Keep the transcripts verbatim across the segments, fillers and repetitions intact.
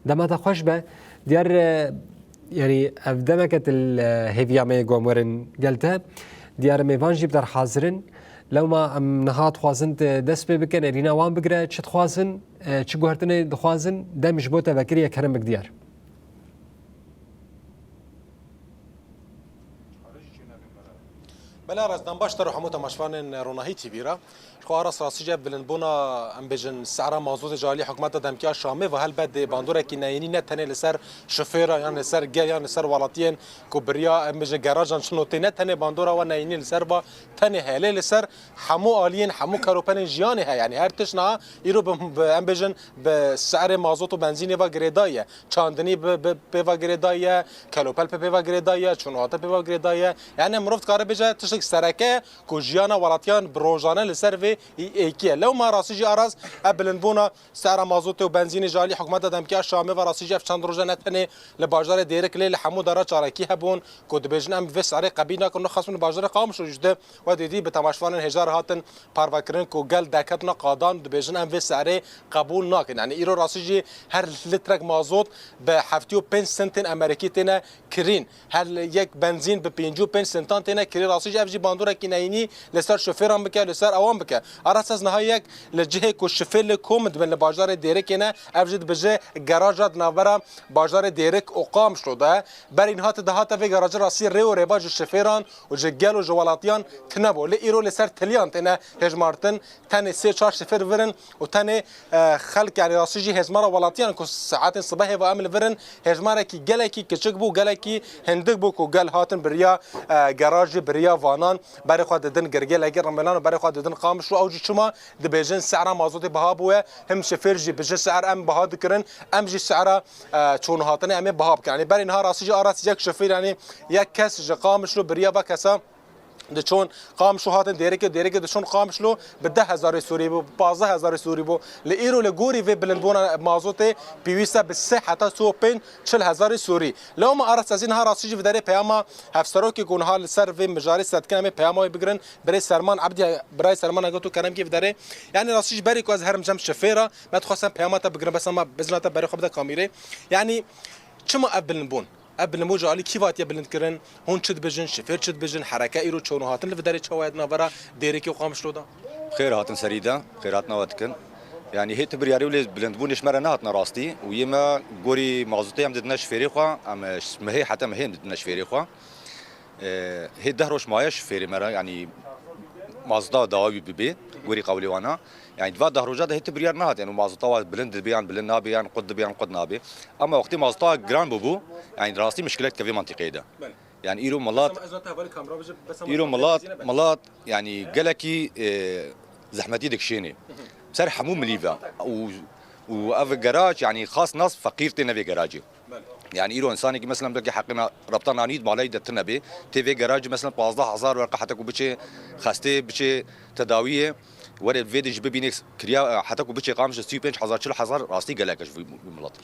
Dema te xweş be. Diyar, e, yanî ev demeke til, e, hêviya me yê ku em werin gel te. Diyar mêvan jî bi te re hazir in. Lewma em niha dixwazin tu dest pê bikin, êrîna wan bigire, çi dixwazin, e, çi guhertinê dixwazin, dem ji bo te vekiriye, kerem bik Diyar. Belê Aras, dem baş te re hemû temaşevanên Ronahî T V re. Ji xwe Aras rastî jî ev bilindbûna, em bêjin, sehra mazotê ji alî hikûmeta demkî ya Şamê ve helbet dê bandorekî neyînî ne tenê li ser şofêra yan li ser gel yan li ser welatiyên ku bi riya, em bêjin, gerajan çin û tê, ne tenê bandora wa neyînî li ser va, tenê helê li ser hemû aliyên, hemû keropelên jiyanê heye. Yanî her tişt niha îro bi, bi, em bêjin, bi sehrê mazot û benzînê ve girêdayî ye. Çandinî bi, bi, pê ve girêdayî ye, kelopel pê, pê ve girêdayî ye, çûn û hate pê ve girêdayî ye. Yanî mirov dikare bêje tiştek sereke ye ku jiyana welatiyan bi rojane li ser vê êkî ye. Lewma rastî jî Aras, ev bilindbûna sehra mazotê û benzînê ji alî hikûmeta demkî ya Şamê ve rastî jî ev çend roje ne tenê li bajarê Dêrik lê li hemû dara çalakî hebûn ku dibêjin em vê sehrê qebîl nakin, nexasim li bajarê Qamişlo jî di we dîtî bi temaşevanên hêja re hatin parvekirin ku gel derketina qadan dibêjin em vê sehrê qebûl nakin. Yanî îro rastî jî her litrek mazot bi heftê û pênc sentên Amerîkî têne kirîn. Her yek benzîn bi pêncî û pênc sentan têne kirî. Rastî jî ev jî bandorek neyînî li ser şofêran bike, li ser ewan bike. Aras ez niha yek li cihê ku şofêr li kom dibin li bajarê Dêrikê ne, ev jî dibêje garaja di navbera bajarê Dêrik û Qamişlo de. Berî niha ti dihate vê garaja rastî rê û rêba ji şofêran û ji gel û ji welatiyan tune bû. Lê îro li ser tiliyan têne hejmartin. Tenê sê çar şofêr vir in û tenê, e, xelk, yanî rastî jî hejmara welatiyan ku saetên sibehê ve em li vir in, hejmarekî gelekî kiçik bû, gelekî hindik bû ku gel hatin bi riya, e, gerajê, bi riya vanan berê xwe didin Girgê, Legê, Rimelan û berê xwe didin Qamişlo. Ew jî çima dibêjin sehra mazotê biha bûye, him şofêr jî bi ji sehr em biha dikirin, em jî sehra, e, çûn û hatinê em ê biha bikin. Yanî berê niha rastî jî Aras yek şofêr, yanî yek kes ji Qamişlo bi riya va kesa diçûn Qamişlo hatin Dêrikê, Dêrikê diçûn Qamişlo bi deh hezarê Sûrî bû, bi pazdeh hezarê Sûrî bû. Li îro li gorî vê bilindbûna mazotê pêwîst e bi sê heta sê û pênc, çil hezarê Sûrî. Lewma Aras ez ê niha rastî jî viderê peyama hevserokê ku niha li ser vê mijarê ser dikin, em ê peyama wê bigirin. Birê Serman Ebdî, birayê Serman, eger tu kerem kî viderê. Yanî rastî jî berî ku ez herim cem şifê re, me dixwest em peyama te bigirin, bes ema bizina te berê xwe bide kamîrê. Yanî çima ev bilindbûn? Ev bilindbûn ji alî kî ve hatiye bilindkirin? Hûn çi dibêjin? Şifêr çi dibêjin? Hereke îro çûn û hatin li vê derê çawa ye di navbera Dêrikê û Qamişlo de? Xêr hatin serî de, xêr hatina we dikin. Yanî hê tu biryarî wê lê bilindbûnê ji me re nehatine rastî û yê me gorî mazotê em didine şifêrê xwe, em, e, mehê heta mehê em didine şifêrê xwe. E, hê deh roj maye şifêrê me re, yanî mazota dawî bibe, gorî qewlê wana. Yanî di va deh roja de hê tu biryar nehat, yanî mazota wa bilind dibe yan bilind nabe, yan qut dibe yan qut nabe. Ama wextê mazota giran bûbû, yanî rastî mişkilek dikeve vê mantîqeyê de. Belê. Yanî îro milat, Bes ama ez nate hevalê kamera bije, bes ama îro kamera milat, dizîne be. Milat, yanî gelekî, e, zehmetî dikişênê. Ser hemû milî ve. Û, û ev gerac, yanî xas nas feqîr tê ne vê geracê. Belê. Yanî îro însanekî mesela belkî heqê me rebta nanî di maleyî de tune bê, tê vê geracê mesela pazdeh hezar werqe heta ku biçê xestê, biçe tedawiyê, were vê de jî bibîne kiriya, heta ku biçê Qamişlo sî û pênc hezar, çil hezar rastî gelek e ji vî, vî miletî.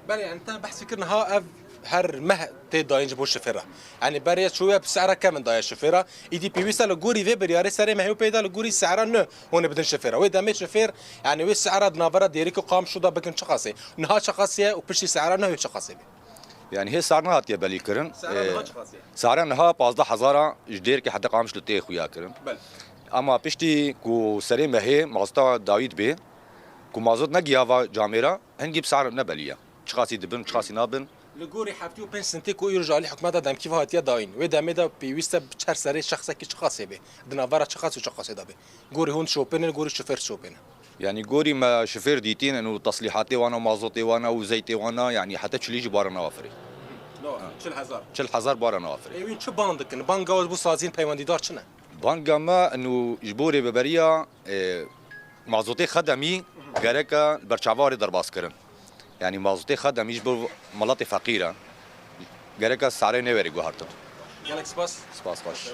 Belê, yanî te behsî kir niha ev her meh tê dayîn ji bo şifêra. Yanî berê çûye bi sehra kevin daye şifêra. Îdî pêwîst e li gorî vê biryarê serê mehê û pê de li gorî sehra nû hûn ê bidin şifêra. Wê demê şifêr, yanî wê sehra di navbera Dêrik û Qamişlo de bikin çiqasê? Niha çiqasê ye û piştî sehra nû wê çiqasê be? Yanî hê sehra nehatiye belîkirin. Sehra Ee, niha çiqasê ye? Sehra niha pazdeh hezar a ji Dêrikê heta Qamişlo tê xuya kirin. Belê. Ama piştî ku serê mehê mazota dawî dibe, ku mazot negiya va camêra, hingî bi sehra nebelîye. Çiqasî dibin, çiqasî nabin. Li gorî heftê û pênc sentê ku îro ji alî hikûmeta demkî ve hatiye dayîn, wê demê de pêwîst e bi çar serê şexsekî çiqasê be? Di navbera çiqas û çiqasê de be? Gorî hûn dişopênin, gorî şofêr dişopêne? Yanî gorî me şofêr dîtîn û teslîhatê wana, mazotê wana û zeytê wana, yanî heta çilî jî bara navafirê. No, çil hezar. Çil hezar bara navafirê. Ê, wî çi bang dikin? Banga we ji bo saziyên peywendîdar çi ne? Banga me û ji bo rêveberiya, e, mazotê xedemî gereke berçava were derbas kirin. Yanî mazotê xedemî ji bo miletê feqîr e. Gereke serê nêwere guhertin. Gelek spas. Spas xweş.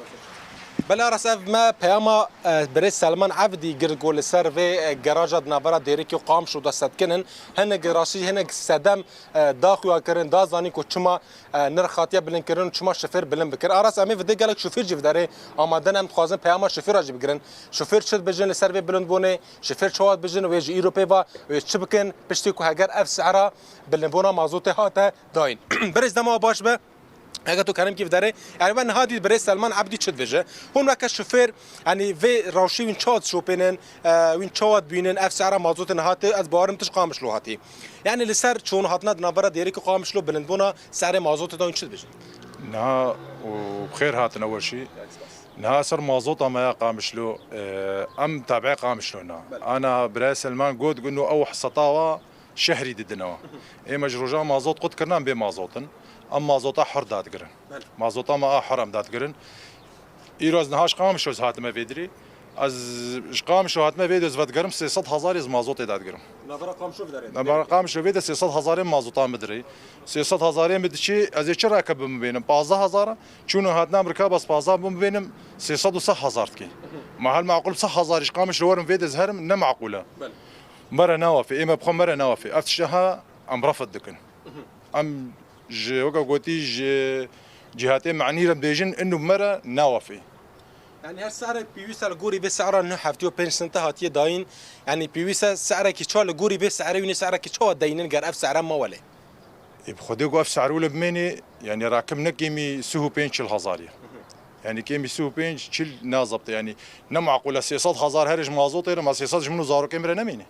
Belê Aras, ev me peyama, e, birêz Selman Evdî girt ku li ser vê, e, garaja di navbera Dêrikê û Qamişlo de setkin in. Hinek rastî, hinek sedem, e, da xuya kirin, da zanîn ku çima, e, nirx hatiye bilind kirin û çima şofêr bilind bikir. Aras, em ê vidê gelek şofêr jî viderê amade ne, em dixwazin peyama şofêra jî bigirin. Şofêr çi dibêjin li ser vê bilindbûnê, şofêr çawa dibêjin, wê ji îro pê ve wê çi bikin, piştî ku heger ev sehra bilindbûna mazotê hate dayîn. Birêz dema baş be. Eger tu kerem kî viderê, yani ben niha dît birêz Selman Ebdî çi dibêje. Hûn weke şofêr, yani vê rewşê wîn çawa dişopênin, e, wîn çawa dibînin, ev sehra mazotê niha tê, ez bawerim tu ji Qamişlo hatî. Yani li ser çûn hatina di navbera Dêrikê û Qamişlo bilindbûna sehrê mazotê de hûn çi dibêjin? Niha û bi xêr hatine weşî. Niha ser mazota me ya Qamişlo, e, em tabiê Qamişlo na. Belê. Ana birayê Selman got, got, ew heseta wa şehrî didineva. Ême ji roja mazot qut kirina em bê mazot in. Em mazota hur dadigirin. Belê. Mazota me a hur em dadigirin. Îro ez niha ji Qamişlo ez hatime vê dirê. Ez ji Qamişlo hatime vê dirê ez vedigerim sê sed hezarê ez mazotê dadigirim. Navbera Qamişlo viderê. Navbera Qamişlo vê de sê sed hezarê mazota min dirê. Sê sed hezarê min diçê, ez ê çi reke bim bênim? Pazdeh hezar e. Çûn û hatina min rika bas pazdeh bim bênim, sê sed û seh hezar dikê. Ma hel maqul seh hezarî ji Qamişlo werim vê de ez herim, ne maqul e. Belê. Me re nawafê, ê me bi xwe me re nawafê. Ev tişta ha em refid dikin. Em ji, weke gotî, ji cîhatê manî re bêjin, inu me re nawafê. Yani her sehre pêwîst e li gorî vê sehra neh heftê û pênc sente hatiye dayîn. Yani pêwîst e sehrekî çawa li gorî vê sehre wînê sehrekî çawa deynin ger ev sehre ma welê? Ê, bi Xwedê ku ev sehre wile bimênê, yani rakim ne kêmî sih û pênc çil hezar ye. Yani kêmî sih û pênc çil nazebte, yani ne maqul e sê sed hezar here ji mazotê re, ma sê sed ji min û zarokê min re nemîne.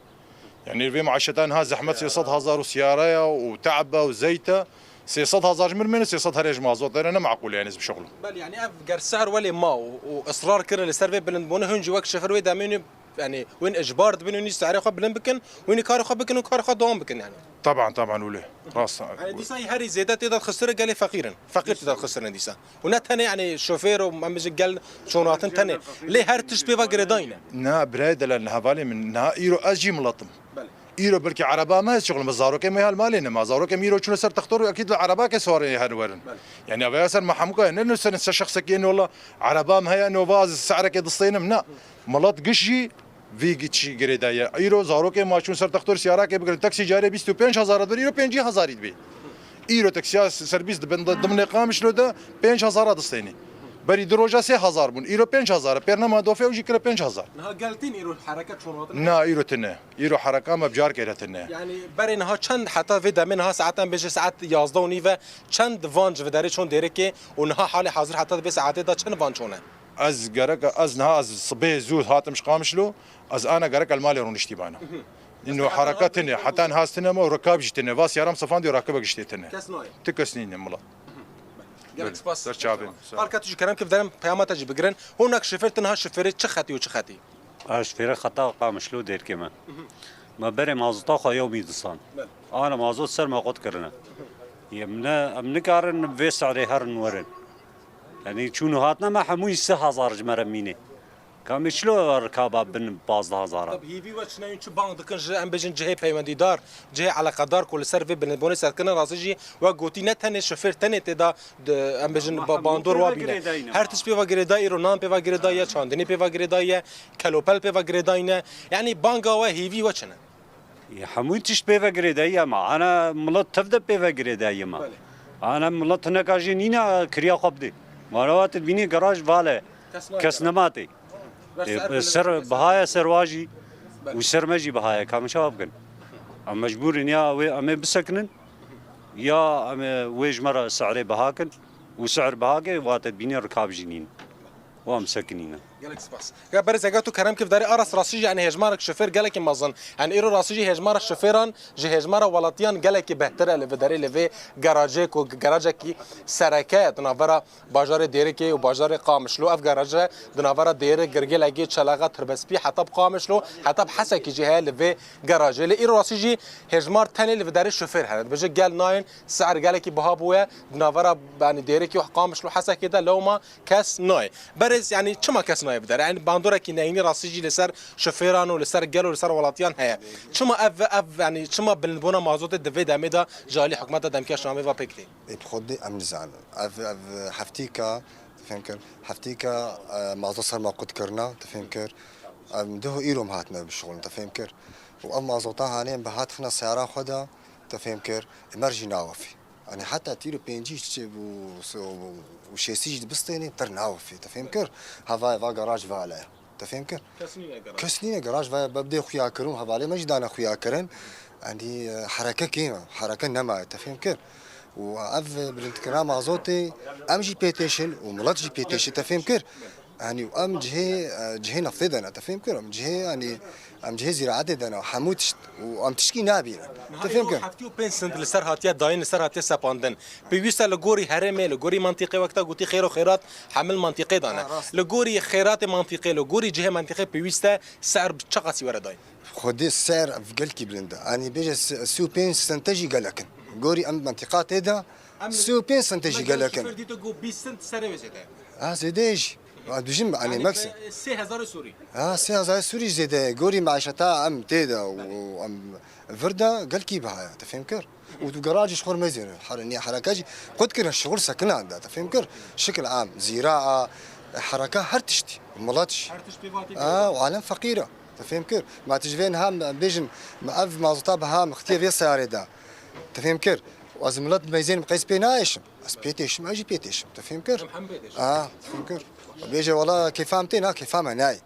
Yani vê maaşeta niha zehmet sê sed hezar û siyara ya û te'eb e û zeyt e. Sê sed hezar ji min mene, sê sed here ji mazot dene, ne maqul e, yani ez bişuxlim. Belê, yani ev ger ser welê ma û, û israr kirin li ser vê bilindbûnê, hûn jî wek şofêr wê demê hûn, yani hûn icbar dibin hûn jî serê xwe bilind bikin, hûn ê karê xwe bikin û karê xwe dewam bikin yani. Taban, taban wile. Rast. Yani dîsa herî zêde tê de xistirê gelê feqîr in. Feqîr tê de xistirê dîsa. Û ne tenê, yani şofêr û em bêjin gel çûnhatin tenê. Lê her tişt pê ve girêdayî ne. Na, birayê delal, niha valê min, niha îro ez jî milet im. Belê. Îro belkî ereba me heye, şixul me zarokê me hal malê ne ma. Zarokê me îro çûne ser textor û ekîd li erebakê swarê her werin. Belê. Yani ev ya ser me hemûka ne, ne ser se şexsekî ne wala ereba me heye, ne va ez sehrekê distênim, na. Milet giş jî vî giçî girêdaye. Îro zarokê ma çûn ser textor siyarakê bigirin. Taksî carê bîst û pênc hezar dibir, îro pêncî hezarî dibê. Îro taksiya serbîs dibin, di, dimnê Qamişlo de pênc hezara distênî. Berî du roja sê hezar bûn. Îro pênc hezar. Pêr nema dofê ew jî kire pênc hezar. Niha gel tên îro hereket çûn hatin? Na, îro tine. Îro hereka me bi carkê re tine. Yani berê niha çend heta vê demê niha saetan bêje saet yazdeh û nîv e, çend van ji viderê çûn Dêrikê û niha halê hazir heta vê saetê de çend van çûne? Ez gerek, ez niha ez sibê zû hatim ji Qamişlo, ez ana gerek el malê rûniştî bana. Ino hereka tine, heta niha ez tine me û rikab jî tine. Va siyaram sefan diyo rakibe giştê tine. Kes nayê. Ti kes nîne milat. Gelek spas. Ser çavên. Sağ ol. Halka tu jî kerem kir, viderim peyama te jî bigirin. Hûn wek şofêr, tu niha şofêrê çi xetî û çi xetî? Ez şofêrê xeta Qamişlo Dêrikê me. Me berê mazota xwe yewmî disan. Belê. Ana mazot ser me qut kirine. Em ne, em nikarin vê serê herin werin. Yani çûn û hatina me hemûyî sih hezar ji me re mîne. Kamê çilo rikaba bin pazdeh hezar a? Tab hîvî we çi ne, çi bang dikin ji, em bêjin, cihê peywendîdar, cihê eleqedar ku li ser vê binebûnê serkirin, rastî jî wek gotî ne tenê şofêr tenê tê de, em bêjin, ba-, bandor wa bîne. Her tişt pê ve girêdayî, îro nan pê ve girêdayî ye, çandinî pê ve girêdayî ye, kelopel pê ve girêdayî ne. Yani banga we, hîvî we çi ne? Yê hemû tişt pê ve girêdayî ye ma. Ana milet tev de pê ve girêdayî ye ma. Belê. Ana milet hineka jî nîne kiriya xwe bidê. Ma rewa tu dibînî garaj vale. Kes nayê. Kes nema tê. Ê, ser biha ye ser wa jî. Belê. Û ser me jî biha ye. Ka em çawa bikin? Em mecbûr in ya wê em ê bisekinin, ya em ê wê ji me re se'rê biha kin. Û se'r biha ke wa te dibînî rikab jî nîn. Û em sekinîne. Gelek spas. Ya berêz, eger tu kerem kir, darê Aras rastî jî, yani hejmarek şofêr gelekî mezin. Yani îro rastî jî hejmara şofêran ji hejmara welatiyan gelekî bêhtir e li vê derê, li vê garajê ku garajekî sereke ye di navbera bajarê Dêrikê û bajarê Qamişlo. Ev garaje di navbera Dêrik, Girgilekê, Çelexa, Tirbespî heta bi Qamişlo, heta bi Hesekî jî heye li vê garajê. Lê îro rastî jî hejmar tenê li vê derê şofêr hene. Dibêje gel nayên, se'r gelekî biha bûye di navbera, yani Dêrikê û Qamişlo Hesekê de lewma kes nayê. Berêz, yani çima kes nayê vê derê? Yani bandorekî neyînî rastî jî li ser şofêran û li ser gel û li ser welatiyan heye. Çima ev, ev, yani çima bilindbûna mazotê di vê demê de ji alî hikûmeta demkî ya şamê ve pêk tê? Ê, bi xwe dê em nizanin. Ev, ev heftîka Fêm kir. Heftîka, e, mazot ser me qut kirina, te fêm kir. Em duh û îro em hatine bişixulin, te fêm kir. Û ev mazota hanê em bi hat xina seyara xwe de, te fêm kir. Emer jî nawefî. Yanî heta tîr û pêncî çi bû, û şêstî jî dibistênê, ter nawefî, te fêm kir. Hevayê va garaj vale. Te fêm kir? Kes nîne garaj. Kes nîne garaj, vaya bebdê xuya kirin û hevalê me jî dane xuya kirin. Yanî, e, hereke kêm e, hereke nemaye, te fêm kir. Û ev bilindkirina mazotê em jî pê têşin û milet jî pê têşin, te fêm kir. Yanî û em cihê, e, cihê neftê de ne, te fêm kir. Em cihê, yanî, em cihê zîraetê de ne, hemû tişt û em tişkî nabînin. Te fêm kir? Heftê û pênc sent li ser hatiye dayîn, li ser hatiye sepandin. Pêwîst e li gorî herêmê, li gorî mantîqê wek te gotî xêr û xêrat hemil mantîqê de ne. Ha, rast. Li gorî xêratê mantîqê, li gorî cihê mantîqê pêwîst e ser bi çiqasî were dayîn? Xwedê ser ev gelkî bilind e. Yanî bêje si-, sî û pênc sente jî gelek in. Gorî em mantîqa tê de sî û pênc sente jî gelek in. Şofêr dîto ku bîst sent serê wê zêde. Ha, zêde jî. Ha, dijim, yanî, yanî mekse. Sê hezarê Sûrî. Ha, sê hezarê Sûrî zêde. Gorî meîşeta em tê de û em vir de gelkî biha ye. Te fêm kir? Û tu garajî ji xwe mezêne. Her-, niye hereke jî qut kirin, şixul sekinan de, te fêm kir? Şikil am, zîra a, hereke her tiştî, milet jî. Her tişt pê vatê. A, û alem feqîr e, te fêm kir? Ma tu ji vê niha em bêjin, me ev mazota biha, me xitiye vê seyarê de. Te fêm kir? Û ez milet meyzên qeys pê naêşim. Ez pê têşim, ez jî pê têşim. Te fêm kir? Em hem pê têşin. A, te fêm kir? Bêje wala kêfa em tê, na kêfa me nayê.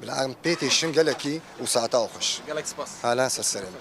Bila em pê têşin gelekî û saeta xweş. Gelek spas. Halen ser serê me.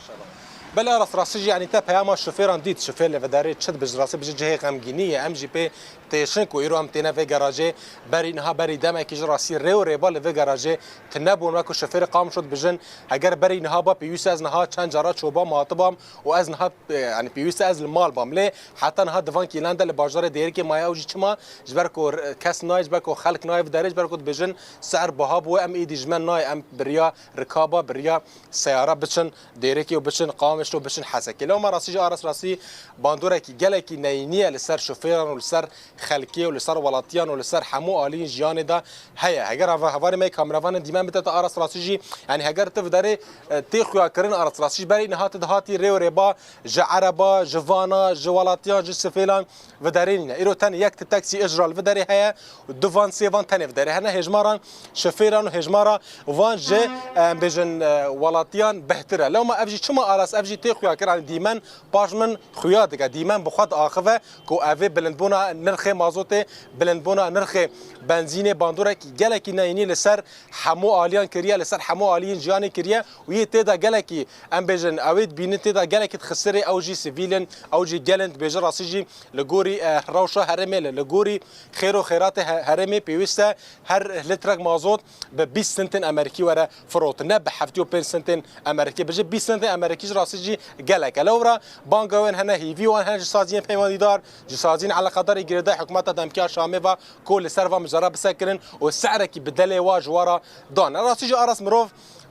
Belê Aras, rastî jî, yanî te peyama şofêran dît, şofêr li vê derê çi dibêje, rastî bêje cihê xemgînî ye, em jî pê têşin ku îro em têne vê garajê, berî niha, berî demekî jî rastî rê û rêba li vê garajê tune bûn, wek ku şofêrê Qamişlo dibêjin, heger berî niha ba pêwîst e ez niha çend cara çobam hatibam û ez niha, e, yanî pêwîst e ez li mal bam. Lê heta niha di van kîlan de li bajarê Dêrikê maye, ew jî çima? Ji ber ku r-, kes nayê, ji ber ku xelk nayê vê derê, ji ber ku dibêjin, Ser biha bû, em êdî ji me nayê, em bi riya rikaba, bi riya seyara biçin Dêrikê û biçin Qamişlo, biçin Hesekê. Lewma rastî jî Aras rastî bandorekî gelekî neyînî ye li ser şofêran û li ser xelkê û li ser welatiyan û li ser hemû aliyên jiyanê de heye. Heger hava-, hevalê me yê kameravanên dîmen bite te Aras rastî jî, yanî heger tu vê derê, e, tê xuyakirin Aras rastî jî berî niha tu dihatî rê û rêba ji ereba, ji vana, ji welatiyan, ji sifêlan, vê derê nîne. Îro tenê yek ti taksî icra li vê derê heye û du van, sê van tenê vê derê hene. Hêjmaran şofêran û hêjmara van ji, em bêjin, e, welatiyan bêhtir e. Lewma ev jî çima Aras, ev jî tê xuya kir, yanî dîmen paş min xuya dike. Dîmen bi xwe diaxive ku ev ê bilindbûna nirxê mazotê, bilindbûna nirxê benzînê bandorek gelekî neyînî li ser hemû aliyan kiriye, li ser hemû aliyên jiyanê kiriye û yê tê de gelekî, em bêjin, ew ê dibînin tê de gelekî dixisirê, ew jî sivîl in, ew jî gel in, dibêje rastî jî li gorî, eh, rewşa herêmê, li, li gorî xêr û xêratê he-, herêmê pêwîst e her litrek mazot bi bîst sentên Amerîkî were firotin, ne bi heftê û pênc sentên Amerîkî. Bêje bîst sentên Amerîkî jî rastî jî gelek e. Lewra banga wan hene, hêvî wan hene ji saziyên peywendîdar, ji saziyên eleqedar ê girêdayî hikûmeta demkî ya Şamê ve ku li ser van mijara bisekirin û se'rekî bi delê wa ji wa re dan. Rastî jî Aras mirov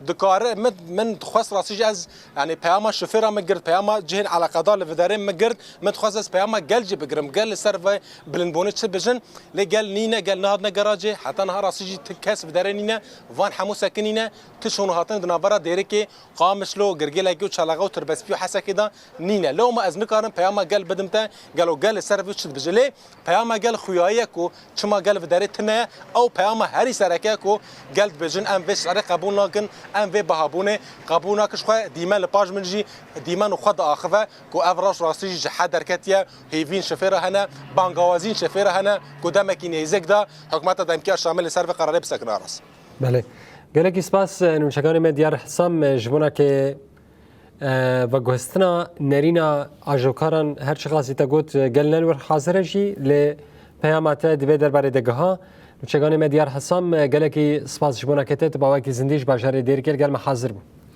dikare, min, min dixwest rastî jî ez, yanî peyama şofêra min girt, peyama cihên eleqedar li vê derê min girt, min dixwest ez peyama gel jî bigirim, gel li ser vê bilindbûnê çi bijin, lê gel nîne, gel nehatine garajê, heta niha rastî jî ti kes vê derê nîne, van hemû sekinîne, ti çûn û hatin di navbera Dêrikê, Qamişlo, Girgêlekê û Çelexe û Tirbespî û Hesekê de nîne. Lewma ez nikarim peyama gel bidim te, gelo gel li ser vê çi dibêje. Lê peyama gel xuyayî ye ku çima gel vê derê tune ye, ew peyama herî sereke ye ku gel dibêjin, em vê şerê qebûl nakin, em vê bihabûnê qebûl nakin. Ji xwe dîmen li paş min jî dîmen û xwe diaxive ku ev rewş rastî jî ji he derketiye, hêvîn şofêra hene, bangawazîn şofêra hene ku demekî nêzîk de hikûmeta demkî ya Şamê li ser vê qerarê bisekine Aras. Belê. Gelekî spas, e, nûçekanê me Diyar Hisam, e, ji bona ke, e, veguhestina nerîna ajokaran her çiqasî te got, e, gel ne li wir hazir e jî, lê peyama te di vê derbarê de giha. Nûçekanê me Diyar Hisam, e, gelekî spas ji bona ke te, tu bawekî zindî ji bajarê Dêrikê li gel me hazir bû.